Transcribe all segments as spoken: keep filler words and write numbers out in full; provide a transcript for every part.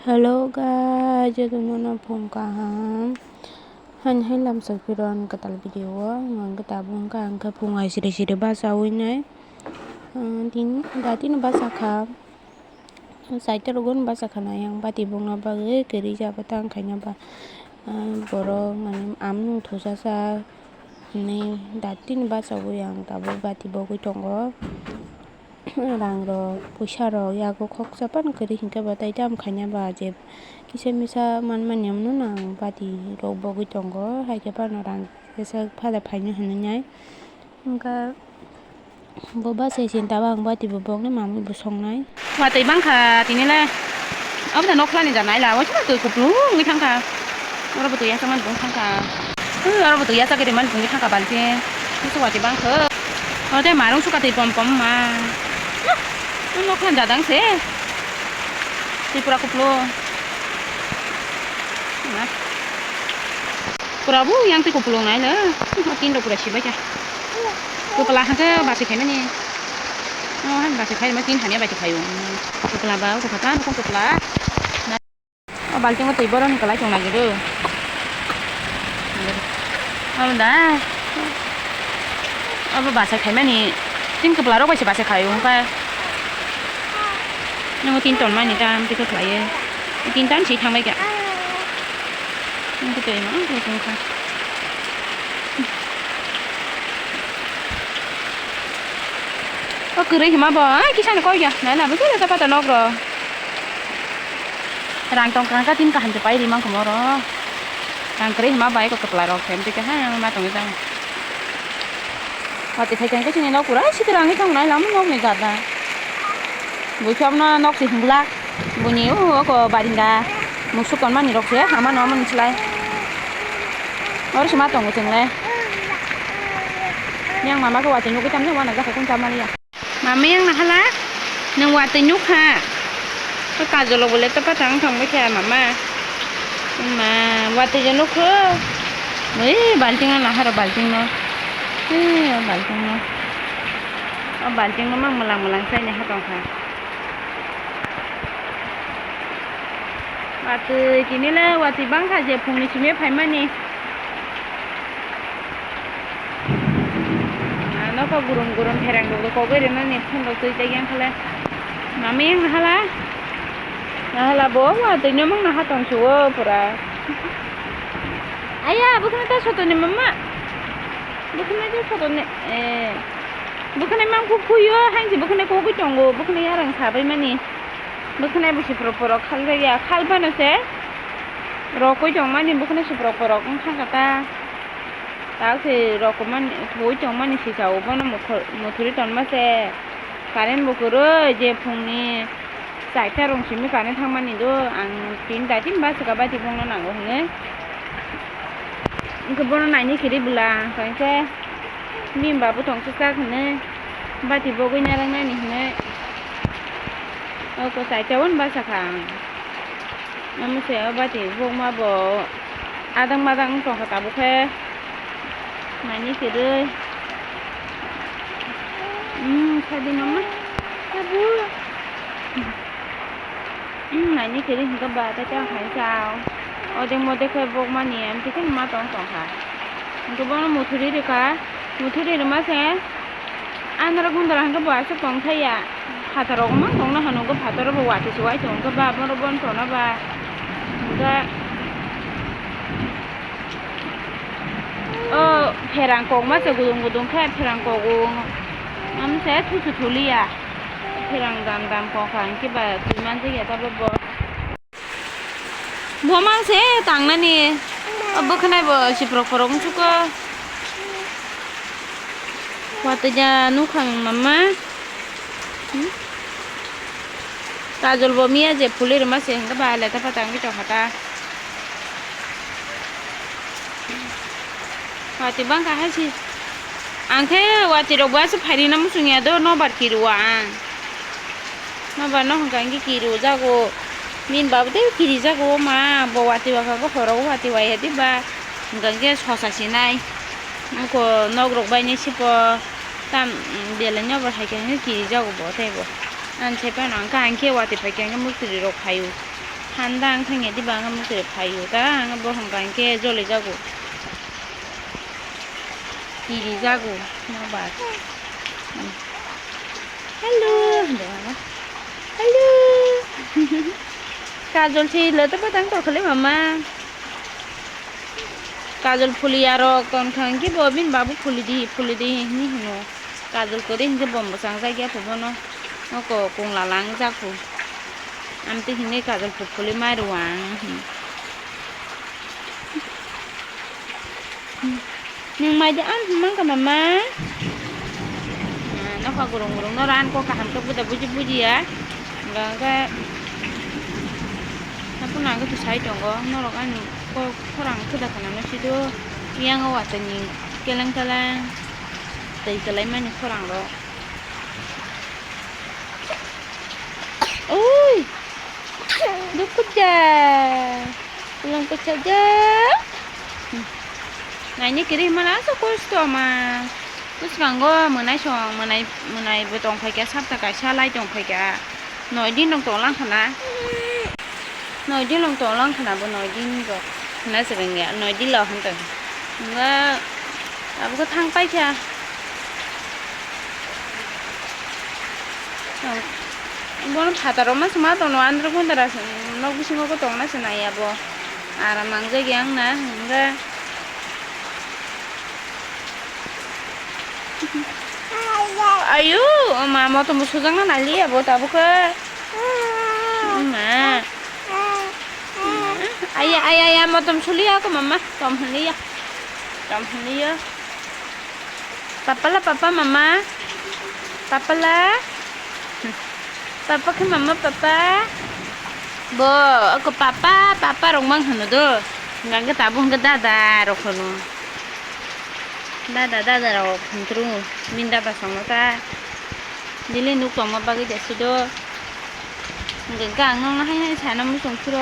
Hello guys, jotono no phung kaham. Hain hain lamsok phiron kwtal video o ang khe tabuk wngkha, ang khe phung hai siri siri bachawi nai. Tini datino bachakha, saita rogo no bachakha nai ang bati bongna bagwi kwrwi jaba tang khaina ba. Borok mane amung thuchasa hinwi datino bachawi ang tabuk bati bogwi tongo. Rang rok, puisa rok yago khoksa phano kwrwi hinkhe bo tei tam khaina ba je kisa misa manmani hwnwi no ang bati rok bogwi tongo, haikhe phano rang kisa phada phaino hinwi nai. Wngkha bo bachai sinta o ang bati bo boknai mamwi bo songnai. Watwi bangkha tini le. Obo da nokhlani janai la, waisa twi kupulung wngwi thangkha. Oro bo twi yachakmani bo thangkha. Oro bo twi yachak rimani bo wngwi thangkha balti. Kisa watwi bangkha. Oro tei marung suka twi pom pom ma. Nokhlani jadang se. Tripura kupulung. Pura bo yang twi kupulung nai le. Tin rok pura sibai kha. Kwpla hwnkhe bachai khaimani. O han bachai khaima tin hamya bachai khaio. Kwpla ba kwpla ta nokho kwpla. O baltingo twi boroni kwlai tong nai do. Abo da. Abo bachai khaimani tin kwpla rok bai se bachai khaio hwnkhe. Nungo tin ton mani ta amtwi khe khlaiwi. Tin tan si thangbai kha. Nung khe twi ma ang tong kha. O kwrwi hima bo, ai kisa no koi ya. Nai labo se ta pata nok ro. Rang tong kha tin kaham se pai ri mang kha mo ro. Rang kwrwi hima bai ko kwpla rok khe amtwi khe ha ma tong jang. Watwi phai khe chini nok pura sikwrang wngwi thang nai lamo nokni jat da. Buikham no nok se hwnglak. Buini o oko barinda musuk tonmani rok se ama no amoni slai. Oro se ma tongo chwng le. Yang mama khe watwi nugwi tamni wana jakha kun chamaliya. Mama yang nahala nwng watwi nukha. O kajolo bole to patang thangbai kha mama. Ma watwi je nukho. Ui balting ang naharo balting no. Ui balting no. O balting no mang mlang mlang sai ni ha tongkha. Watwi tini le watwi bangkha je phungni simi phaimani. Ah, nokha gurum gurum pherang rok kogwi rwnani phungo twi tei yang khala. Mami yang nahala. Nahala bo watwi no mang naha tong suo pura. Aya, bukhna ta sotoni mama. Bukhna ta sotoni, eh. Bukhna mang kuk kuyo, hanji bukhna kogwi tongo, bukhna yarang sabai mani. Bukhna busi pura pura khalja ya, khalbano se. Rokoi tongmani bukhna si pura pura wngkha kata. Tak se rokomani, thoi tongmani sisa o bono mukhu-, muthuri tonma se. Current bo kwrwi je phungni. Chaita rong simi kani thangmani do, ang tin daitin ba swka bai tibongno nango hwnwi. Hwnkhe bono naini kiri bwla, hwnkhe bini ba bwthong swkak hwnwi, bati bogwi narwknani hwnwi. Oko chaita won ba sakha ang. Omo se o bati bokma bo adang madang wng tongkha tabuk khe. Naini kwrwi. Umm, sadi mama. Tabuk. Umm, naini kwrwi hwnkhe ba tei tei hai sa. Odek modek khe bokmani, amtwi khe ma tong tongkha. Hwnkhe bono muthuri rwkha. Muthuri rwma se. Anarok gundala hwnkhe bo aswk tong thaiya. Phatarok mang tongna hwnwi hwnkhe phataro bo watwi se uaitong hwnkhe ba bono bono tongna ba. Hwnkhe. O pherang kok ma se gudung gudung khe pherang kogo. Am se thusu thuliya. Pherang dam dam kok kha hwnkhe ba twi manjak ya tabuk bo. Bo mang se tangnani. O bwkhwnai bo siprok porok wngsuko. Watwi ja nukhang mama. Hmm? Kajol bo miya je phulwi rwma se hwnkhe ba leta pata wngwi tongkha ta. Watwi bangkha hai se. Ang khe watwi rok bo aswk phairina muchung ya do, nobar kiri o ang. Nobar no hwnkha hwnkhe kiri o jago. Bini babo tei kiri jago o ma, bo watwi bangkha horo o watwi wai ya di ba. Hwnkha hwnkhe sosa sinai. Nokho nok rok bai ni sipo. Tam, mm, belai nobar hai khe hwnkhe kiri jago bo tei bo. Ang sai phano hwnkha hwnkhe watwi phai khe hwnkhe muktwrwi rok phai o. Anda ang thangya diba ang mukhe phaio ta ang bo hwnka hinkhe joli jago. Tiri jago. Nobar. Hello. Hello. Kajol si lo to patang tol khali mama. Kajol phuliya rok tong thang ki bo bini babu phuli di phuli di hini hino. Kajol kwrwi hinkhe bom bwsang jak ya phubono. Noko kung lalang jak phu. Amtwi hinwi kajol phu phuli mai rwang. Nwng mai di ang hwnmang kha mama. Nokha gurung gurung no ran kok kaham khe buda buji buji ya. Hwnba hwnkhe haphano ang khe sai tongo norok ani kok khorang khe da khana no sido. Yang o watani keleng keleng twi kwlai mani khorang rok. Oi! Dukhuja. Ulang kuchaja. Naini kiri mana asa kosto ma. Bwskango mwnai song, mwnai, mwnai bo tong phaikha, sapta kaisa lai tong phaikha. Noi din rok tong lang khana. Noi din rok tong lang khana bo noi din rok. Hwnna se rwngya, noi din rok hwn tong. Hwnba abo khe thang paikha. Bono phataro ma se ma tono andro gundara se nok bisingo bo tongna se nai abo. Aram mangjak yang na hwnba. Ayu, ma motom bo sujakna nai liya bo tabuk khe. Ma. Aya, aya, aya, motom suliya ko mama. Tom hwnliya. Tom hwnliya. Papa la, papa, mama. Papa la. Papa khe mama, papa. Bo, ako papa, papa rok mang hwno do. Hwnkhe tabuk hwnkhe dada rok hwno. Dada, dada rok hwnkhe rw. Bini dada songno ta. Bini nuk tongma bagwi de sido. Hwnkhe ang nokno hai hai sana muchung phuru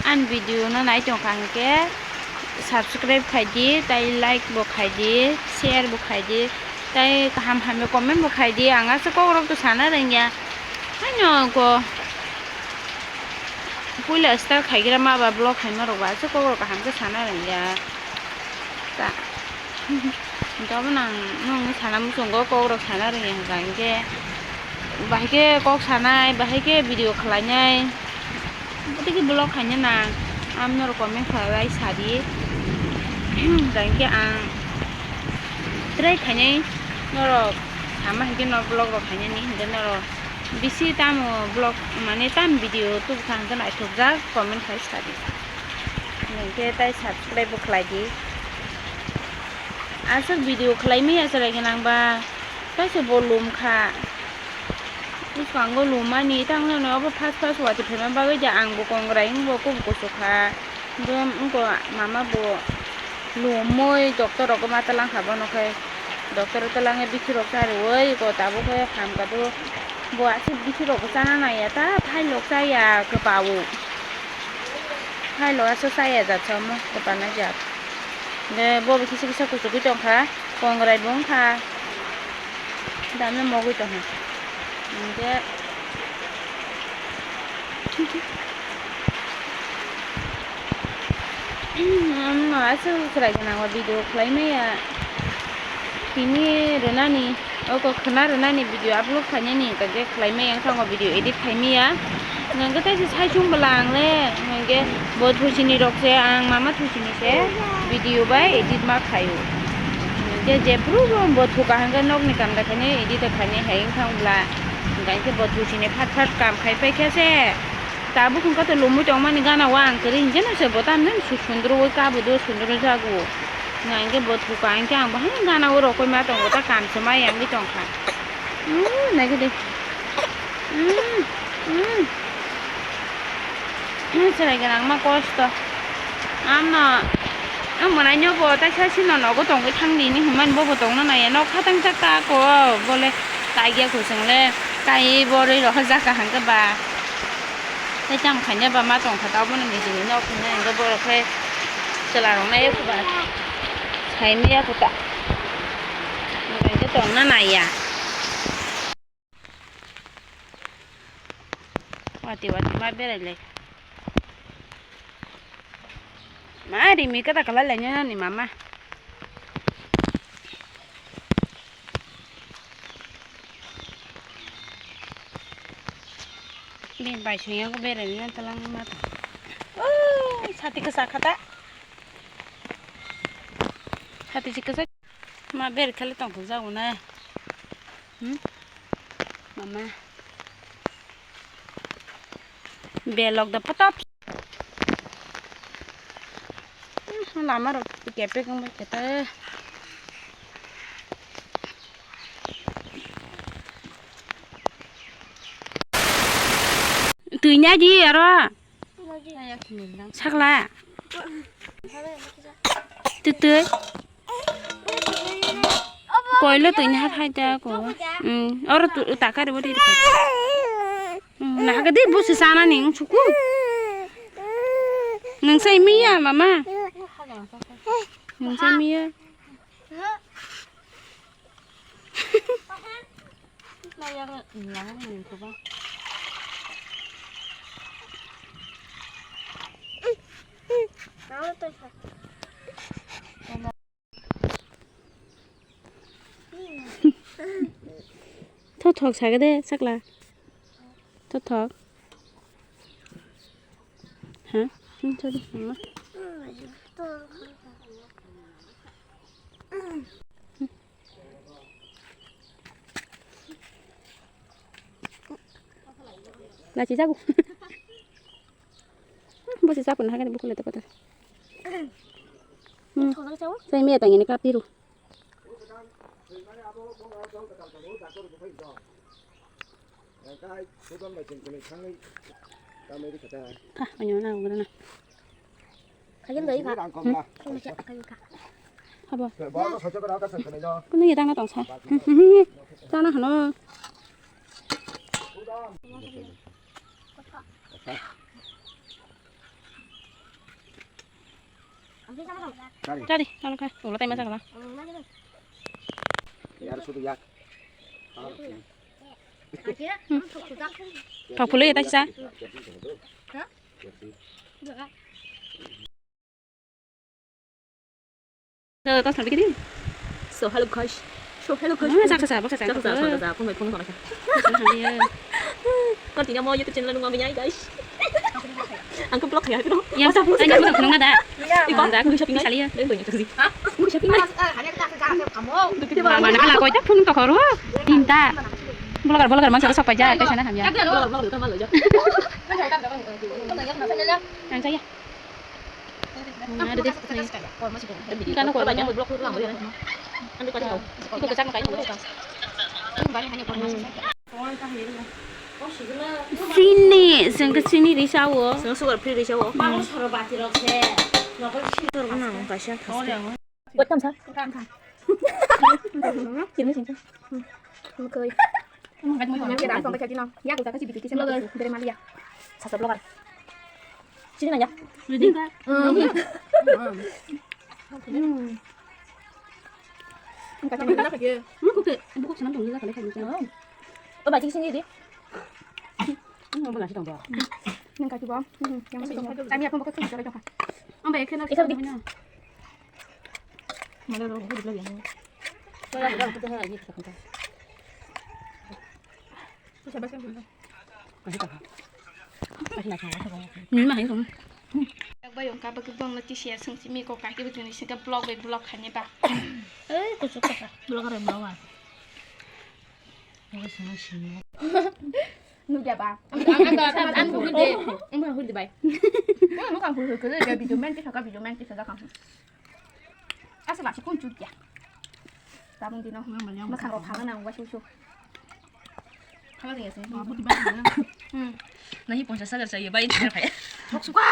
ani video no nai tongkha hwnkhe subscribe khai di, tai like bo khai di, share bo khai di, tai kaham hamya comment bo khai di. Ang aswk kokrok to sana rwngya. Haino ko puila start khaigra ma ba vlog khaima rok ba aswk kokrok kaham khe sana rwngya. Ta. Hwnkhe obo nang nwng sana muchungo kokrok sana rwngya hwnkha hinkhe bahai khe kok sanai, bahai khe video khlainai, bwtwi khe vlog khaina nang. Ang norok comment khlai sadi. Hwnkha hinkhe ang try khainai norok sama hinkhe no vlog rok khainani hinkhe norok bisi tamo vlog mane tam video tubukha hinkhe naithokjak comment khai sadi. Hinkhe tai subscribe bo khlai di. Aswk video khlai maya chwrai gwnang ba, kaisa bo lum kha. Bwskango lum mani, tang nang obo fast fast watwi phaima bagwi de ang bo kongrai wngbo kub kusu kha. Bo wngko mama bo lumwi doctor rogo ma twlang kha bono khe. Doctor o twlangwi bithi rok cha rwui ko tabuk khe hamkha do. Bo aswk bithi rok bo chana naiya ta, thailok chaya kwpao. Thailok aswk chaya jat sa omo kwpana jat. De bo bo kisa kisa kuchugui tongkha, kongrai bo wngkha. Dame mogwi tongkha. Hwnkhe, aswk chwrai gwnang o video khlai maya. Tini rwnani, oko khwna rwnani video upload khainani hwnkhe khlai maya, wngkha o video edit khai maya. Hwnkhe tei se saichung bwla ang le, hwnkhe bo thuchini rok se, ang mama thuchini se video bai edit ma khaio. Hwnkhe jephru bo, bo thuka hwnkhe nokni kamda khainai edit khainai hai wngkha bwla. Hwnkhe bo thuchini phat phat kam khai paikha se. Tabuk hwnkhe to lumui tongmani gana o ang kwrwi hwnkhe no se bo tamni su-, sundrui kabo do sundrui jago. Hwnkhe bo thuka hwnkhe ang bo hai gana o rokoi ma tongo ta kam se ma yangwi tongkha. Umm, naikhe de. Umm, umm. Umm, chwrai gwnang ma kosto. Amno, ang mwnaino bo taisa sino nogo tongwi thangdi hinwi hwnmani bobo tongna naiya. Nok khatang chakka ako bole kaiya kuchungle kaiwi borwi rohorjak kaham khe ba. Tei tamo khaina ba ma tongkha ta obono nijini nok hinwi hwnkhe borok khe chwla rok nai eko ba saimaya kota. Hwnkhe tongna naiya. Wati wati ma berai lai. Ma, rimi kata kala lainani mama. Bini bai sui yago berani talang ma ta. Oh, sati kasa khata. Sati si kasa. Ma ber khali tong thung jago na. Hmm? Mama. Belok da patap. Lama rok kepek wngbai khe ta. Twi nai di aro. Sakla. Twi twi. Koilo twi nai hai ta ko. Hmm, oro tu takari bodi. Hmm, na hagadi busi sana ning suku. Nang sai miya mama. Nang sai miya. Thothok sagade sakla. Thothok. Ha? Hmm, sorry, mama. Lachi jago. Bosi jago na hagani bukule to kata. Hmm. Sai me tangini kapiru. Ah, onyo na, onyo na. Kagin doi ka. Hmm? Kagin ka. Abo. Kuno ya dana tongsa. Hmm, hmm, hmm. Dana hano. Tadi, kalau ka, ulo tayo masakala. Yar sudu yak. Thok phulwi ta kisa. So, tas nabi kiri. So, hello guys. So, hello guys. Ah, saksa sa, baksa sa. Saksa sa, saksa sa. Phone bai phone kona sa. Saksa sa, iya. Kau tinggal mau YouTube channel nunggu apa nyai guys. Angkep vlog ya, gitu. Iya, masa vlog tanya sekarang? Vlog nunggu ada. Iya. Ibu, aku bisa pindah. Bisa lihat. Dan banyak sih. Hah? Aku bisa pindah. Mas, eh, hanya kita sekarang kamu. Mana kalau kau itu phone kau koru? Pinta. Vlogger, vlogger, masa sok paja, kayak sana hanya. Vlogger, vlogger, itu malu aja. Yang saya. Sini, sengke sini risa o. Sengke sugar free risa o. Welcome, sir. Sini, sini. Oke. Oke, dah, sampai kaji nang. Ya, kita kasih bikin kisah. Blogger. Dari Malia. Sasa blogger. Sini nang ya. Ready? Hmm. Hmm. Buka sana dong, buka sana. Oh, baca sini di. Nang kaki bawang. Hmm, yang masih dong. Kami apa buka tuh, coba dong. Ambil ekor. Ekor di. Mana lo, buka lagi. Yak bai yong ka bagwi bong no tisi ya sung simi ko kaki bagwi ni sing ka vlog bai vlog khaini ba. Ei kuchuk kaka. Vlog bai vlog. Nugya ba. Ang ang ang ang hul de. Ang hul de bai. Ang ang hul hul ke de video men tisa ka video men tisa ka. Asa lasi kun chut ya. Tabung dino. Masang rok phana nang wasu su. Phala de yase. Hmm. Nahi ponchas hajar chahiye bai. Thok suka.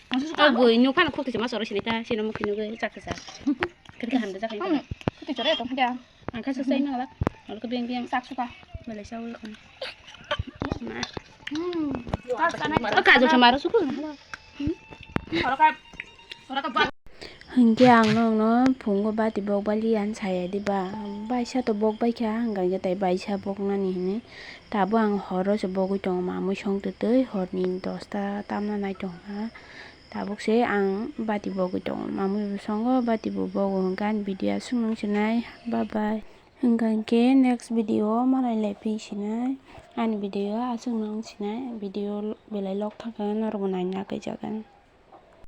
Masuk suka. Bui nu phana khok tisa masoro sinita sino mukhi nu gai chak tisa. Kiri ka hamda chak. Hmm. Khoti chore to dia. Ang kha sa sai nang la. Al ko biang biang. Sak suka. Belai sa ul khon. Ma. Hmm. O kajol sa maro sukul na. Oro ka, oro ka ba. Hinkhe ang nokno phungo bati bok bali yan saya diba. Baisa to bok baikha, hwnkha khe tai baisa boknani hinwi. Tabo ang horo se bogwi tongo, mamui song twtwi horni dosta tamna nai tongkha. Tabuk se ang bati bogwi tongo. Mamwi bwskango bati bo bogo hwnkhe ani video aswk nung sinai. Bye bye. Hwnkha hwnkhe next video o malai lai phi sinai. Ani video aswk nung sinai. Video belai log thangkha norokbo naina kaijakgani.